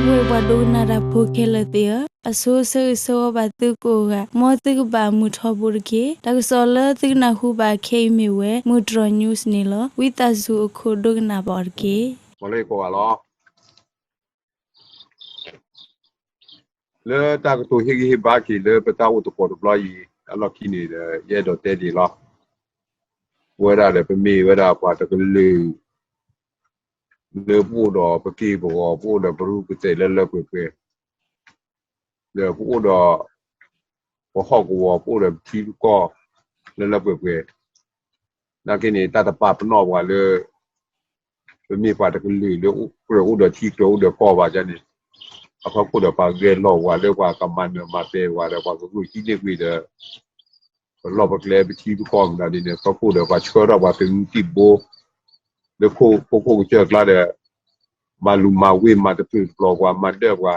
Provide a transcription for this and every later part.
ပှၤဒိကနၣ်တၢ်ဖိခဲလၢာ်သ့ၣ်ဧၢ, အဆိဆၢဂ့ၤဆၢဝါဘၣ်သုကိးဂၤ, မ်သုကဘၣ်မုာ်ထီဘိတက့ၢ်. တၢ်ကစီၣ်လၢသုကနၢ်ဟူဘၣ်ခဲအံၤမ့ၢ်ဝဲ မုၢ်တြီၤ news န့ၣ်လီၤ. ဝံသးစူၤအခိၣ်ဒိကနၣ်ဘၣ်အီၤတက့ၢ်. လၢတၢ်ကတိၤဟ့ၣ်ဂံၢ်ဟ့ၣ်ဘါက့ၤလၢ ပတၢ်အိၣ်သကိးတဘျီအံၤ အလီၢ်ခံန့ၣ်ဒီး ယအဲၣ်ဒိးတဲဒ်အံၤလီၤ. ပဝဲဒၣ်ဒီး ပမ့ၢ်ဝဲဒၣ်ပှၤတကလုာ် လၢပအိၣ်ဒီးပက့ၢ်ပဂီၤ, ပအိၣ်ဒီးပရူၢ်ပသဲးလၢလၢပှဲၤပှဲၤ, ဒီးပအိၣ်ဒီးပဟီၣ်ကဝီၤ, ပအိၣ်ဒီးပထံပကီၢ်လၢလၢပှဲၤပှဲၤ, နာ်က့န့ၣ် တၢ်တပာ်ပနီၣ်ပှၤလၢ ပမ့ၢ်ပှၤတကလုာ်လၢကြၢးအိၣ်ဒီးထံကြၢးအိၣ်ဒီးကီၢ်ဘၣ်န့ၣ်, အဖီခိၣ်ဒီးပှၤဂဲၤလိာ်ပှၤလၢပှၤကမၤနၢၤမၤပဲာ်ပှၤဒီး ပှၤကဂုာ်ဟံးန့ၢ်ကွံာ်ဒီး ပလီၢ်ပကျဲပထံပကီၢ်မတၤဒ်န့ၣ် အဖီခိၣ်ဒီးပှၤဆှၢထီၣ်ပှၤသုးမုၢ်သံၣ်ဘိ လၢခိခိၣ်ကစၢၢ်ကျါဒီး မၤလူၤမၤဝ့ၢ်မၤတပျုာ်တပျီၤပှၤမၤဒၢၣ်ပှၤ,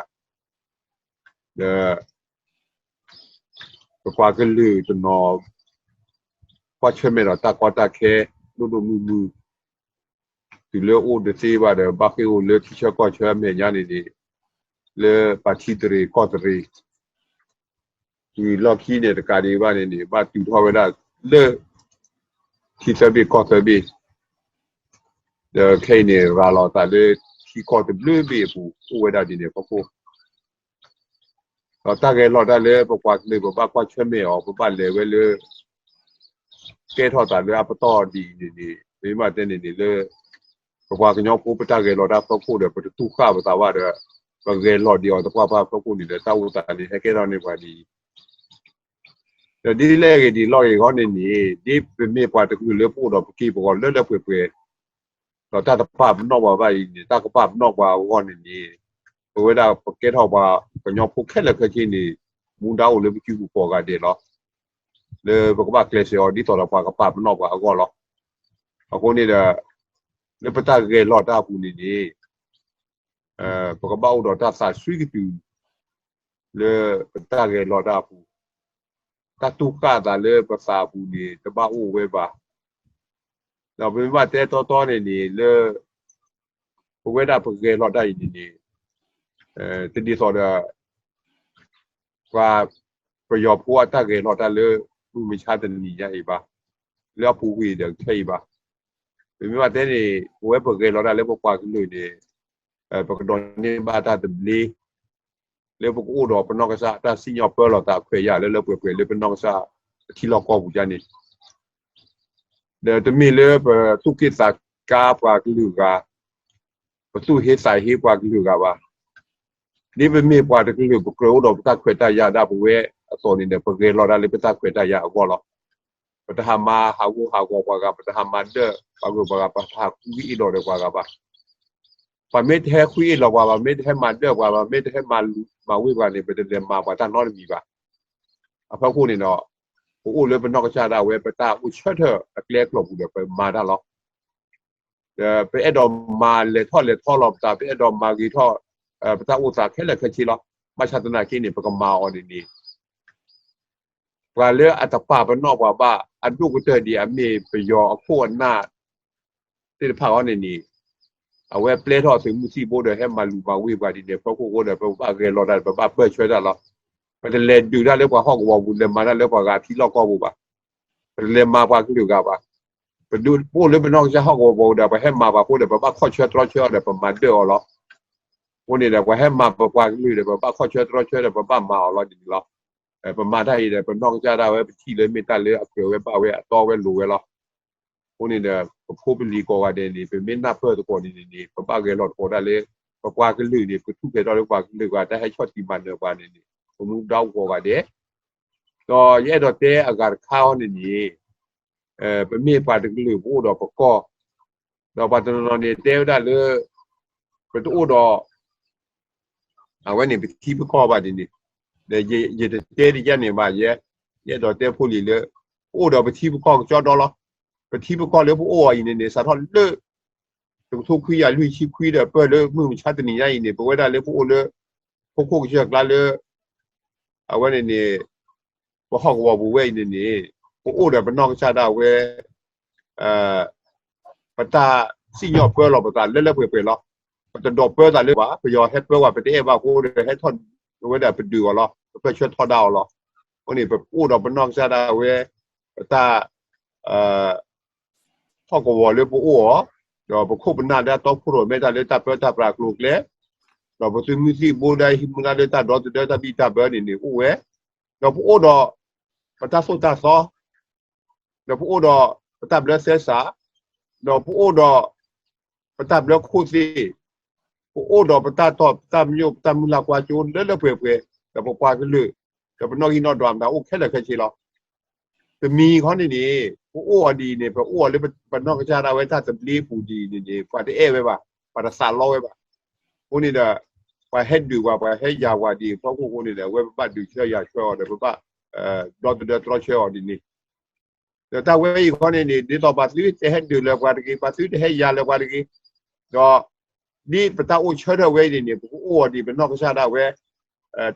ဒီး ပပှၤကလုာ်တနီၤ ကွၢ်ဆၢၣ်မဲာ်ဒီးတၢ်ကီတၢ်ခဲ ဒိၣ်ဒိၣ်မုၢ်မုၢ်, တုၤလၢအိၣ်တသ့ဘၣ်ဒီး ဘၣ်ဃ့ၢ်အိၣ်လၢထံဆၢကီၢ်ဆၢအမဲာ်ညါန့ၣ်န့ၣ်, လၢပှၤထံတရံးကီၢ်တရံး, တုၤလီၢ်ခံန့ၣ်တကးဒံးဘၣ်န့ၣ်န့ၣ် ဘၣ်တုၤထီၣ်ဝဲဒၣ်လၢ ထံသၢဘ့ၣ်ကီၢ်သၢဘ့ၣ်, ဒီးခဲအံၤန့ၣ် ရၤလီၤသးလၢထံကီၢ်တဘျုးဘ့ၣ်အပူၤ အိၣ်ဝဲဒၣ်ဒ်န့ၣ်အဖီခိၣ် ဒီးတၢ်ဂဲၤလိာ်တၢ်လၢပပှၤကလုာ် ပဘၣ်ကွၢ်ဆၢၣ်မဲာ်အီၤ ပဘၣ်လဲၤဝဲလၢ ကဲထီၣ်သးလၢအပတီၢ်ဒ်အံၤန့ၣ်န့ၣ် ပမ့ၢ်ဘၣ်တဲန့ၣ်န့ၣ်လၢ ပပှၤကညီဖိပတၢ်ဂဲၤလိာ်တၢ်အဖီခိၣ်ဒီး ပတတူၢ်ဃာ်ပသးဘၣ်ဒီး ပဂဲၤလိာ်ဒံးအီၤသပှၢ်ပှၢ်အဖီခိၣ်န့ၣ်ဒီး တၢ်အိၣ်သးန့ၣ် ဟဲကဲထီၣ်န့ၢ်ပှၤဒ်အံၤ ဒီးဒ်လဲၣ်ဂ့ၤဒ်လဲၣ်ဂ့ၤအဂီၢ်န့ၣ်န့ၣ် ဒ်ပမ့ၢ်ပှၤတကလုာ်လၢပအိၣ်ဒီးပက့ၢ်ပဂီၤလၢလၢပှဲၤပှဲၤ ဒီးတၢ်တပာ်ပနီၣ်ပှၤဘၣ်အံၤန့ၣ် တၢ်ကပာ်ပနီၣ်ပှၤအဂီၢ်န့ၣ်န့ၣ် ပဝဲဒၣ်ပကဲထီၣ်ပှၤကညီဖိခဲလၢာ်ခဲဆ့န့ၣ် မူဒါအိၣ်လၢပစုပူၤကိးဂၤဒဲးလီၤ. လၢပကဘၣ်ကျဲးစၢးအီၤဒ်သိးဒီးပှၤကပာ်ပနီၣ်ပှၤအဂီၢ်လီၤ. အဃိန့ၣ်ဒီး လၢပတၢ်ဂဲၤလိာ်တၢ်အပူၤန့ၣ်န့ၣ် ပကဘၣ်အိၣ်ဒီးတၢ်သးစွံကတုၤ လၢပတၢ်ဂဲၤလိာ်တၢ်အပူၤ, တၢ်တူၢ်ဃာ်သးလၢပသးအပူၤန့ၣ် တဘၣ်အိၣ်ဝဲဘၣ်. ဒီးပမ့ၢ်ဘၣ်တဲတီတီန့ၣ်န့ၣ် လၢပဝဲဒၣ်ပဂဲၤလိာ်တၢ်အံၤန့ၣ်န့ၣ် တဒ်သိးဒီး ပှၤပယီၤဖိအတၢ်ဂဲၤလိာ်တၢ်လၢ မုၢ်မဆါတနံၤညါအံၤဘၣ်, လၢအပူၤကွံာ်ဒီးခဲအံၤဘၣ်. ပမ့ၢ်ဘၣ်တဲန့ၣ် ပဝဲပဂဲၤလိာ်တၢ်လၢပပှၤကလုာ်န့ၣ် ပကဒိးန့ၢ်ဘၣ်တၢ်သဘျ့ လၢပကအိၣ်ဒီးပနီၢ်ကစၢ်တၢ်စံၣ်ညီၣ်ပၢလီၤသးခွဲးယာ်လၢလၢပှဲၤပှဲၤလၢပနီၢ်ကစၢ်အထံလီၢ်ကီၢ်ပူၤဒ်န့ၣ်, ဒီးတမ့ၢ်လၢပသူၣ်က့ၣ်သးကါပှၤကလုာ်ဂၤ, ပသူၣ်ဟ့သးဟ့ပှၤကလုာ်ဂၤဘၣ်. ဒ်ပမ့ၢ်ပှၤတကလုာ် ပကြၢးအိၣ်ဒီးပတၢ်ခွဲးတၢ်ယာ်ဒၣ်ပဝဲအသိးန့ၣ်ဒီး ပဂဲၤလိာ်တၢ်လၢပတၢ်ခွဲးတၢ်ယာ်အဂီၢ်လီၤ. ပတဟးမၤဟးဂူာ်ဟးဂီၤပှၤဂၤ, ပတဟးမၤဒၢၣ်ပှၤဂၤ, ပတဟးဃုအ့ၣ်လိာ်ဒီးပှၤဂၤဘၣ်. ပှၤမ့ၢ်တဟဲဃုအ့ၣ်လိာ်ပှၤ, ပှၤမ့ၢ်တဟဲမၤဒၢၣ်ပှၤ, ပှၤမ့ၢ်တဟဲမၤဝ့ၢ်ပှၤန့ၣ် ပတလဲၤမၤပှၤတၢ်နီတမံၤဘၣ်. အဖီခိၣ်န့ၣ်ဒီး ပအိၣ်လၢပနီၢ်ကစၢ်ဒၣ်ဝဲ ပတၢ်အိၣ်ဆၢထၢၣ်အကျဲအကျိၤပူၤဒီး ပမၤတၢ်လီၤ. ဒီးပအဲၣ်ဒိးမၤလဲၤထီၣ်လဲၤထီလီၤပသး, ပအဲၣ်ဒိးမၤဂ့ၤထီၣ် ပတၢ်အိၣ်သးခဲလၢာ်ခဲဆ့လီၤ. ဘၣ်ဆၣ်သနာ်က့န့ၣ် ပကမၤအီၤန့ၣ်န့ၣ် ပှၤလၢအတပာ်ပနီၣ်ပှၤဘၣ် အဒိၣ်ကတၢၢ်ဒံး အမ့ၢ်ပယီၤအခိၣ်အနၢ်သ့ၣ်တဖၣ်အဂီၢ်န့ၣ်န့ၣ်, အဝဲပျဲထီၣ်သုးမုၢ်သံၣ်ဘိဒီး ဟဲမၤလူၤမၤဝ့ၢ်ပှၤဒ်န့ၣ်အဖီခိၣ်အဃိဒီး ပဘၣ်ဂဲၤလိာ်တၢ်ဒီး ပဘၣ်ပၢၢ်ဆၢတၢ်လီၤ. ပတလဲၤဒုးတၢ်လၢပှၤဟီၣ်ကဝီၤပူၤ, လဲၤမၤတၢ်လၢပှၤဂၤထံလီၢ်ကီၢ်ပူၤဘၣ်. ပတလဲၤမၤပှၤကလုာ်ဂၤဘၣ်. ပဒုးအိၣ်လၢပနီၢ်ကစၢ်ဟီၣ်ကဝီၤပူၤဒီး ပှၤဟဲမၤပှၤအဃိဒီး ပဘၣ်ခီၣ်ဆၢတြီဆၢအီၤဒီး ပမၤဒၢၣ်အီၤလီၤ. အဃိန့ၣ်ဒီး ပှၤဟဲမၤပပှၤကလုာ်ဒီး ပဘၣ်ခီၣ်ဆၢတြီဆၢဒီး ပဘၣ်မၤအီၤလီၤဒ်န့ၣ်လီၤ. ပမၤတၢ်အံၤဒီး ပနီၢ်ကစၢ်ဒၣ်ဝဲ ပထံၣ်လၢမ့ၢ်တၢ်လၢအကြၢးဝဲဘၣ်ဝဲ အတီဝဲလိၤဝဲလီၤ. အဃိန့ၣ်ဒီး ပဖိပလံၤကိးဂၤဒဲးန့ၣ် ပမ့ၢ်နၢ်ပၢၢ်သကိးန့ၣ်န့ၣ် ပဘၣ်ဂဲၤလိာ်သကိးဒၣ်လၢ ပပှၤကလုာ်န့ၣ် ပကထူၣ်ဖျဲးထီၣ်လၢပှၤကလုာ်ဂၤ တၢ်ဟဲဆီၣ်တံၢ်မၤနၢၤပှၤန့ၣ်န့ၣ် ပမူဒါအိၣ်ကိးဂၤဒဲး ဒီးယအဲၣ်ဒိးတဲအဂၤတခါအံၤန့ၣ်န့ၣ် ပမ့ၢ်ပှၤတကလုာ် ပအိၣ်ဒီးပကီၢ်, ဒီးပှၤတနီၤနီၤန့ၣ် တဲဝဲဒၣ်လၢ ပတအိၣ်ဒီး အဝဲန့ၣ် ပထံပကီၢ်ဘၣ်ဒ်န့ၣ်, ဒီးယတတဲဒ်ယဲန့ၣ်ဘၣ်, ယအဲၣ်ဒိးတဲဖိလံၤလၢ ပအိၣ်ဒီးပထံပကီၢ်ကစီဒီလီၤ. ပထံပကီၢ်လၢပအိၣ်အီၤအံၤန့ၣ်န့ၣ် စးထီၣ်လၢ တကထိခွံကယၤလွံၢ်ဆံခွံဒီး ပၢၢ်လၢမုၢ်မဆါတနံၤညါအံၤန့ၣ် ပဝဲဒၣ်လၢပအိၣ်လၢ ခိခိၣ်ကစၢၢ်ကျါလၢ အဝဲန့ၣ်န့ၣ် ပဟီၣ်ကဝီၤပူၤဝဲအံၤန့ၣ်န့ၣ် ပအိၣ်ဒီးပနီၢ်ကစၢ်ဒၣ်ဝဲ ပတၢ်စံၣ်ညီၣ်ပၢလီၤပသးလၢလၢပှဲၤပှဲၤလီၤ. ပတဒိးပၢသးလၢဘၣ်, ပယီၤဟဲပၢဝဲ ပတအဲၣ်ဘၣ်အဃိဒီး ဟဲထီၣ်ဝဲဒၣ်ပဒုးအီၤလီၤ, ပပၢၢ်ဆၢထီဒါအီၤလီၤ. အဃိန့ၣ် ပအိၣ်ဒီးပနီၢ်ကစၢ်ဒၣ်ဝဲ ပတၢ် ဟီၣ်ကဝီၤလၢပအိၣ်အီၤ, ဒီးပခိၣ်ပနၢ်လၢအတီခိၣ်ရိၣ်မဲတၢ်လၢတၢ်ပၢတၢ်ပြးအကျိၤအကျဲ, ဒီးပသုးမုၢ်သံၣ်ဘိဒီးဟံးမူဒါလၢတၢ်ဒီသဒၢတၢ်ဘံၣ်တၢ်ဘၢန့ၣ်န့ၣ်အိၣ်ဝဲ, ဒီးပအိၣ်ဒီး ပတၢ်သိၣ်တၢ်သီ, ဒီးပအိၣ်ဒီးပတၢ်ဘျၢသဲစး, ဒီးပအိၣ်ဒီး ပတၢ်ဘျၢခိၣ်သ့ၣ်, ပအိၣ်ဒီးပတၢ်တီၢ်ပတၢ်မညိၣ် ပတၢ်မုၢ်လၢ်ကွၢ်စိလၢလၢပှဲၤပှဲၤ, ဒီးပပှၤကလုာ်, ဒီးပနီၣ်ဂံၢ်နီၣ်ဒွးမတၤအိၣ်ခဲလၢာ်ခဲဆ့လီၤ. တမံၤခီန့ၣ်န့ၣ် ပအိၣ်အီၤဒ်အံၤန့ၣ် ပအိၣ်အီၤလၢပနီၢ်ကစၢ်ဒၣ်ဝဲတၢ်သဘျ့အပူၤဒ်အံၤန့ၣ်န့ၣ် ပှၤတအဲၣ်ဝဲဘၣ်, ပှၤတသးလီဝဲဘၣ်. အဃိန့ၣ်ဒီး ပှၤဟဲဒုးပှၤ ပှၤဟဲယၤပှၤဒ်အံၤအဖီခိၣ်အဃိန့ၣ်ဒီး အဝဲပဘၣ်ဒုးဆၢယၤဆၢအီၤဒီး ပဘၣ် ဒီသဒၢတြီဆၢအီၤဒ်န့ၣ် ဒီးတၢ်ဝဲအံၤခီန့ၣ်န့ၣ် ဒ်သိးပှၤသုတဟဲဒုးလၢၤပှၤတဂ့ၤ, ပှၤသုတဟဲယၤလၢၤပှၤတဂ့ၤ, ဒီး ဒ်ပတၢ်အိၣ်ဆၢထၢၣ်ဝဲအံၤန့ၣ်န့ၣ် ပကအိၣ်အီၤဒ်ပနီၢ်ကစၢ်ဒၣ်ဝဲ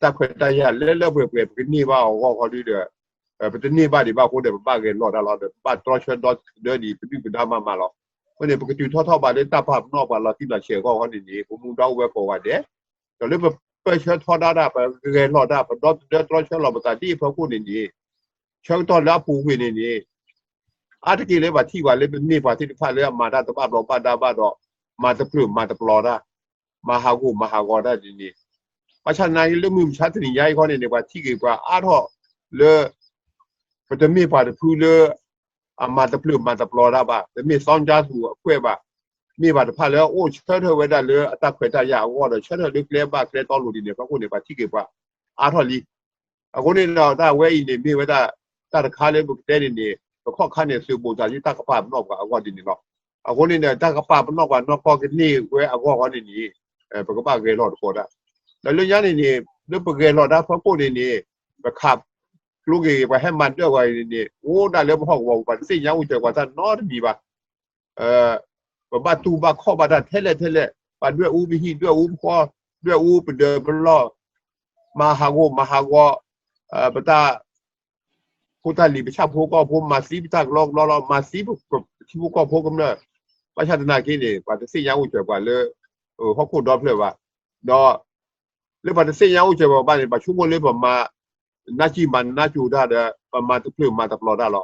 တၢ်ခွဲးတၢ်ယာ်လၢလၢပှဲၤပှဲၤ ပကန့ၢ်ဘၣ်အီၤအဂီၢ်ခီဒုဒီး ပတန့ၢ်ဘၣ်ဒံးဘၣ်အဃိဒီး ပဘၣ်ဂဲၤလိာ်တၢ်လီၤဒီး ပဘၣ်တြီဆၢဒီသဒၢဒ်ပဒုၣ်ပဒါမးမးလီၤ. အဃိန့ၣ် ပကတုၤထီၣ်ထီၣ်ဘၣ်လၢတၢ်ပာ်ပနီၣ်ပှၤလီၤတံၢ်လီၤဆဲးအဂီၢ်ခီန့ၣ်န့ၣ် ပမူဒါအိၣ်ဝဲကိးဂၤဒဲး ဒီးလၢပပၢၢ်ဆၢထီဒါတၢ် ပဂဲၤလိာ်တၢ် ပဒီသဒၢတြီဆၢလီၤပသးဒ်အဖီခိၣ်န့ၣ်န့ၣ် ဆၢကတီၢ်လၢအပူၤကွံာ်န့ၣ်န့ၣ် အါတက့ၢ်လၢပှၤထံၣ်ပှၤလၢပမ့ၢ်ပှၤသ့ၣ်တဖၣ်လၢအမၤတၢ်တဘၣ်ဘျီးဘၣ်ဒါဘၣ်ဒီး မၤတပျုာ်မၤတပျီၤတၢ်, မၤဟးဂီၤမၤဟးဂီၤတၢ်ဒ်န့ၣ်, ဘၣ်ဆၣ်သနာ်က့လၢမုၢ်မဆါတနံၤညါအံၤခီန့ၣ်န့ၣ် ပှၤထံၣ်က့ၤပှၤအါထီၣ်လၢ ပတမ့ၢ်ပှၤတဖုလၢ အမၤတပျုာ်မၤတပျီၤတၢ်ဘၣ်, တမ့ၢ်စီၤကၠါသူၤအကွဲၢ်ဘၣ်, မ့ၢ်ပှၤတဖၣ်လၢအအိၣ်ဆၢထၢၣ်ဝဲဒၣ်လၢအတၢ်ခွဲးတၢ်ယာ်အဂီၢ်ဒီး ဆၢထၢၣ်လၢကျဲဘၣ်ကျဲတီလိၤဒ်န့ၣ်အဖီခိၣ်န့ၣ် ပှၤထံၣ်က့ၤပှၤအါထီၣ်လံ. အဃိန့ၣ်ဒီးတၢ်ဝဲအံၤန့ၣ် မ့ၢ်ဝဲဒၣ် တၢ်တခါလၢပကတဲန့ၣ်န့ၣ် ပခီၣ်ခါန့ၣ်သုးဘူးသးလၢတၢ်ကပာ်ပနီၣ်ပှၤအဂီၢ်ဒ်န့ၣ်လီၤ. အဃိန့ၣ်ဒီး တၢ်ကပာ်ပနီၣ်ပှၤနီၢ်ကီၢ်ကန့ၢ်ဝဲအဂီၢ်ခီန့ၣ်န့ၣ် ပကဘၣ်ဂဲၤလိာ်သကိးတၢ်, ဒီးလၢညါန့ၣ်န့ၣ် လၢပဂဲၤလိာ်တၢ်ဖီခိၣ်န့ၣ်န့ၣ် ပခးကျိက့ၤ ပှၤဟဲမၤဒၢၣ်ပှၤန့ၣ်န့ၣ် အိၣ်ဒၣ်လၢပဟီၣ်ကဝီၤပူၤ ပှၤတသ့ၣ်ညါအိၣ်စၢၤပှၤတၢ်နီတမံၤဘၣ်. ပဘၣ်တူၢ်ဘၣ်ခီၣ်ဘၣ်တၢ်ထဲလဲၣ်ထဲလဲၣ်, ပှၤဒွဲၣ်အူပဟံၣ် ဒွဲၣ်အူပဃီ ဒွဲၣ်အူပဒၢးပလီၢ်, မၤဟးဂီၤမၤဟးဂီၤ ပတၢ်ဖိတၢ်လံၤ ပဆၣ်ဖိကီၢ်ဖိ မၤသံပတၢ်ကလီကလီလီၤ, မၤသံပထံဖိကီၢ်ဖိကမျၢၢ်, ဘၣ်ဆၣ်သနာ်က့န့ၣ် ပှၤတသ့ၣ်ညါအိၣ်စၢၤပှၤလၢ ဟီၣ်ခိၣ်ဒီဖျၢၣ်ဘၣ်, ဒီး လၢပှၤတသ့ၣ်ညါအိၣ်စၢၤပှၤဘၣ်န့ၣ် ပှၤဆိကမိၣ်လၢပမၤ နးစံၣ်မၤနးစူၤတၢ်ဒီး ပမၤတပျုာ်မၤတပျီၤတၢ်လီၤ.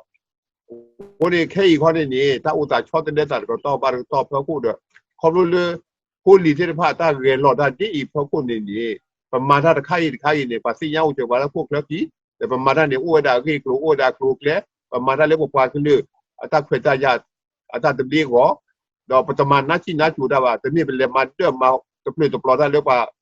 အဃိန့ၣ် ခဲအံၤခီန့ၣ်န့ၣ် တၢ်အိၣ်သးဆီတလဲသးတကတီၢ်ဘၣ်တကတီၢ်ဖီခိၣ်ဒီး ခီဖျိလၢ ဖိလံၤသ့ၣ်တဖၣ်တၢ်ဂဲၤလိာ်တၢ်ဒ်အံၤဖီခိၣ်န့ၣ်န့ၣ် ပမၤတၢ်တခါအံၤတခါအံၤန့ၣ် ပှၤသ့ၣ်ညါအိၣ်စၢၤပှၤလၢဟီၣ်ခိၣ်ချၢက့ၤ, ဒီးပမၤတၢ်န့ၣ် အိၣ်ဝဲဒၣ်အဂ့ၢ်အကျိၤ အိၣ်ဝဲဒၣ်အကျိၤအကျဲ, ပမၤတၢ်လၢပပှၤကလုာ် အတၢ်ခွဲးတၢ်ယာ် အတၢ်သဘျ့အဂီၢ် ဒီးပတမၤနးစံၣ်နးစူၤတၢ်ဘၣ်, တမ့ၢ်ပလဲၤမၤဒၢၣ်မၤတပျုာ်တပျီၤတၢ်လၢပှၤ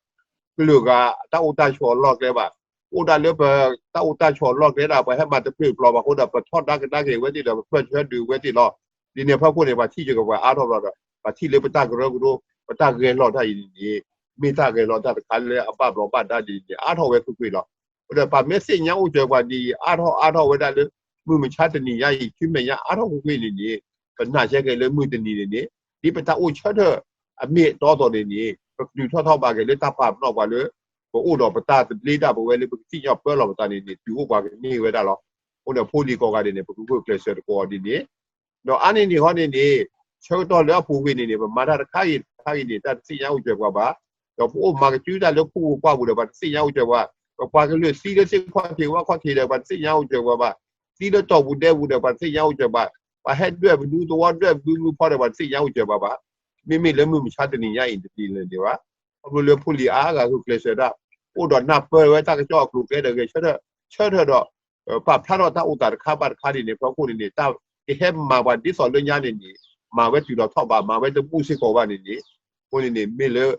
ကလုာ်ဂၤအတၢ်အိၣ်တၢ်ဆိးအလီၢ်ကျဲဘၣ်. အိၣ်ဒၣ်လၢပတၢ်အိၣ်တၢ်ဆိးအလီၢ်ကျဲဒၣ် ပှၤဟဲမၤတပျုာ်တပျီၤဘၣ်အဃိဒီး ပထီဒါကဒါက့ၤဝဲသ့ၣ်ဒီး ပပၢၢ်ဆၢဒုးဝဲသ့ၣ်လီၤ. ဒ်န့ၣ်အဖီခိၣ်န့ၣ် ပှၤထံၣ်စၢၤက့ၤပှၤအါထီၣ်ဘျီဒီး ပှၤထံၣ်လၢပတၢ်ကရၢကရိ ပတၢ်ဂဲၤလိာ်တၢ်အံၤန့ၣ် မ့ၢ်တၢ်ဂဲၤလိာ်တၢ်တခါလၢအဘၣ်ဘျီးဘၣ်ဒါဒ်န့ၣ် အါထီၣ်ဝဲကွ့ၢ်ကွ့ၢ်လီၤ. အဃိဒီး ပမ့ၢ်သ့ၣ်ညါအိၣ်စၢၤပှၤဒ်အံၤ အါထီၣ်အါထီၣ်ဝဲဒၣ်လၢ မုၢ်မဆါတနံၤညါအံၤ ဆူမဲာ်ညါအါထီၣ်ကွ့ၢ်ကွ့ၢ်န့ၣ်န့ၣ် ပနာ်ကဲက့ၤလၢမုၢ်တနံၤန့ၣ်န့ၣ် ဒ်ပတၢ်အိၣ်ဆၢထၢၣ်အမ့ၢ်အတီအသိးန့ၣ်န့ၣ် ပကတုၤထီၣ်ထီၣ်ဘၣ်က့ၤလၢတၢ်ပာ်ပနီၣ်ပှၤလၢ ပအိၣ်ဒီးပတၢ်သဘျ့တၢ်ပဝဲလၢပကသ့ၣ်ညါပၢလီၤပသးန့ၣ်န့ၣ် တုၤအိၣ်ပှၤကန့ၢ်ဝဲဒၣ်လီၤ. အဃိဒီး ဖိလံၤကိးဂၤဒဲးန့ၣ် ပကဂုာ်ကျဲးစၢးသကိးအီၤဒ်န့ၣ် ဒီးအါန့ၢ်န့ၣ်ဃီန့ၣ်န့ၣ် ဆၢကတီၢ်လၢအပူၤကွံာ်န့ၣ်န့ၣ် ပမၤတၢ်တခါဂ့ၤတခါဂ့ၤန့ၣ် တၢ်တသ့ၣ်ညါအိၣ်စၢၤပှၤဘၣ်. ဒီးပအိၣ်မၤကစုတၢ်လၢခိၣ်ပူၤကွၢ်ပူၤဒီး ပှၤတသ့ၣ်ညါအိၣ်စၢၤပှၤ, ပပှၤကလုာ်သံလၢသ့ၣ်ခီၣ်ထံးဝၣ်ခီၣ်ထံးဒီး ပှၤတသ့ၣ်ညါအိၣ်စၢၤပှၤဘၣ်, သံလၢတီၢ်ပူၤဒဲပူၤဒီး ပှၤတသ့ၣ်ညါအိၣ်စၢၤပှၤ, ပှၤဟဲဒွဲၣ်ပဒူသဝီဒွဲၣ်ပဒူမုၢ်ဖီဒီး ပှၤတသ့ၣ်ညါအိၣ်စၢၤပှၤဘၣ်. မ့မ့ၢ်လၢမုၢ်မဆါတနံၤညါအံၤတသ့လၢၤန့ၣ်ဘၣ်. ခီဖျိလၢဖိလံၤအါဂၤဂုာ်ကျဲးစၢးတၢ် အိၣ်ဒီးနၢ်ပၢၢ်ဝဲတၢ်ကစီၣ်အကျိၤအကျဲဒီး ဂဲၤဆၢထၢၣ် ဆၢထၢၣ်ဒီး ပာ်ဖျါထီၣ်တၢ်အိၣ်သးတခါဘၣ်တခါန့ၣ်န့ၣ် ဖီခိၣ်န့ၣ်န့ၣ် တၢ်ကဟဲမၤပှၤဒ်သိးလၢညါန့ၣ်န့ၣ် မၤဝဲတုၤလီၤထီၣ်ဘၣ် မၤဝဲတဘူၣ်စ့ၢ်ကီးဘၣ်န့ၣ်န့ၣ် အဃိန့ၣ်န့ၣ် မ့ၢ်လၢ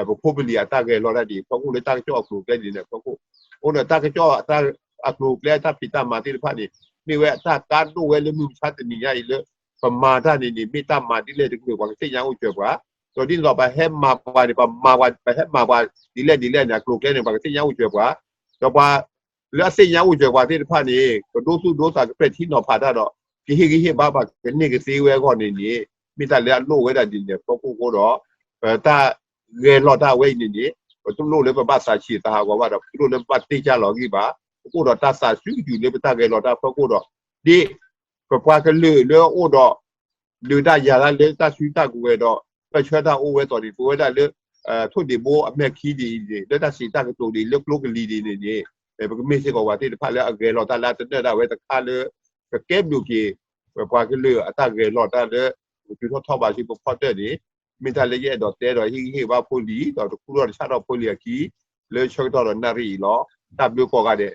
ပဖိပလံၤအတၢ်ဂဲၤလိာ်တၢ်ဒ်အံၤ ဖီခိၣ်လၢတၢ်ကစီၣ်အကျိၤအကျဲဒ်န့ၣ် ဖီခိၣ် အဃိဒီးတၢ်ကစီၣ်အကျိၤအကျဲအတၢ်ဖံးတၢ်မၤသ့ၣ်တဖၣ်န့ၣ် မ့ၢ်ဝဲအတၢ်ကါဒိၣ်ဝဲလၢမုၢ်မဆါတနံၤညါအံၤလၢ ပမၤတၢ်န့ၣ်န့ၣ် မ့ၢ်တၢ်မၤဒ်လဲၣ်တကလုာ် ပှၤကသ့ၣ်ညါအိၣ်စၢၤပှၤ, ဒီးဒ်သိး ပှၤဟဲမၤပှၤန့ၣ် ပမၤပှၤ ပဟဲမၤပှၤဒ်လဲၣ်ဒ်လဲၣ်န့ၣ် အကျိၤအကျဲန့ၣ် ပှၤကသ့ၣ်ညါအိၣ်စၢၤပှၤ, ဒီးပှၤ လၢအသ့ၣ်ညါအိၣ်စၢၤပှၤသ့ၣ်တဖၣ်န့ၣ် ကဒိသူၣ်ဒိသး ကပဲာ်ထံနီၤဖးတၢ်ဒီး ကဟ့ၣ်ဂံၢ်ဟ့ၣ်ဘါပှၤ ကန့ၢ်ကသ့ဝဲအဂီၢ်န့ၣ်န့ၣ် မ့ၢ်တၢ်လၢအလိၣ်ဝဲဒၣ်ဒ်န့ၣ်အဖီခိၣ်အဃိဒီး ပတၢ်ဂဲၤလိာ်တၢ်ဝဲအံၤန့ၣ်န့ၣ် ပတလိၣ်လၢပဘၣ်သးဆံးသးဟးဂီၤဘၣ်ဒီး ပတလိၣ်လၢပဘၣ်တ့ကၢ်လီၤအဂံၢ်ဘၣ်, ပကအိၣ်ဒီးတၢ်သးဆူၣ်ကတုၤလၢပတၢ်ဂဲၤလိာ်တၢ်ဖီခိၣ်ဒီး ဒ် ပပှၤကလုာ်လၢအအိၣ်ဒီး ဒုးတၢ်ယၤတၢ်လၢတၢ်စုတၢ်ကဝဲၤဒီး တၢ်ဆၢတၢ်အိၣ်ဝဲအသိးန့ၣ် ပဝဲဒၣ်လၢ ထိၣ်ဒံးဘိအမဲာ်ခံဒ်အံၤန့ၣ် လၢတၢ်စံးတၢ်ကတိၤဒ်အံၤ လၢကျိကလံၤဒ်အံၤန့ၣ်န့ၣ် ပကမ့ၢ်စ့ၢ်ကီးပှၤသ့ၣ်တဖၣ်လၢအဂဲၤလီၤတၢ်လၢအတနၢၣ်ဒၣ်ဝဲတခါလၢ ကကဲဘျုးက့ၤ ပပှၤကလုာ်အတၢ်ဂဲၤလီၤတၢ်လၢ ပတုၤထီၣ်ထီၣ်ဘးဆူပဖီတၢၣ်န့ၣ် မ့ၢ်တၢ်လၢယအဲၣ်ဒိးတဲဒီးဟ့ၣ်ဂံၢ်ဟ့ၣ်ဘါဖိလံၤ ဒီးတခူထီၣ်တဆၣ်ထီၣ်ဖိလံၤအခံ လၢဆၢကတီၢ်ဒီးနၣ်ရံၣ်အံၤလီၤ. တၢ်ဘျုးကိးဂၤဒဲး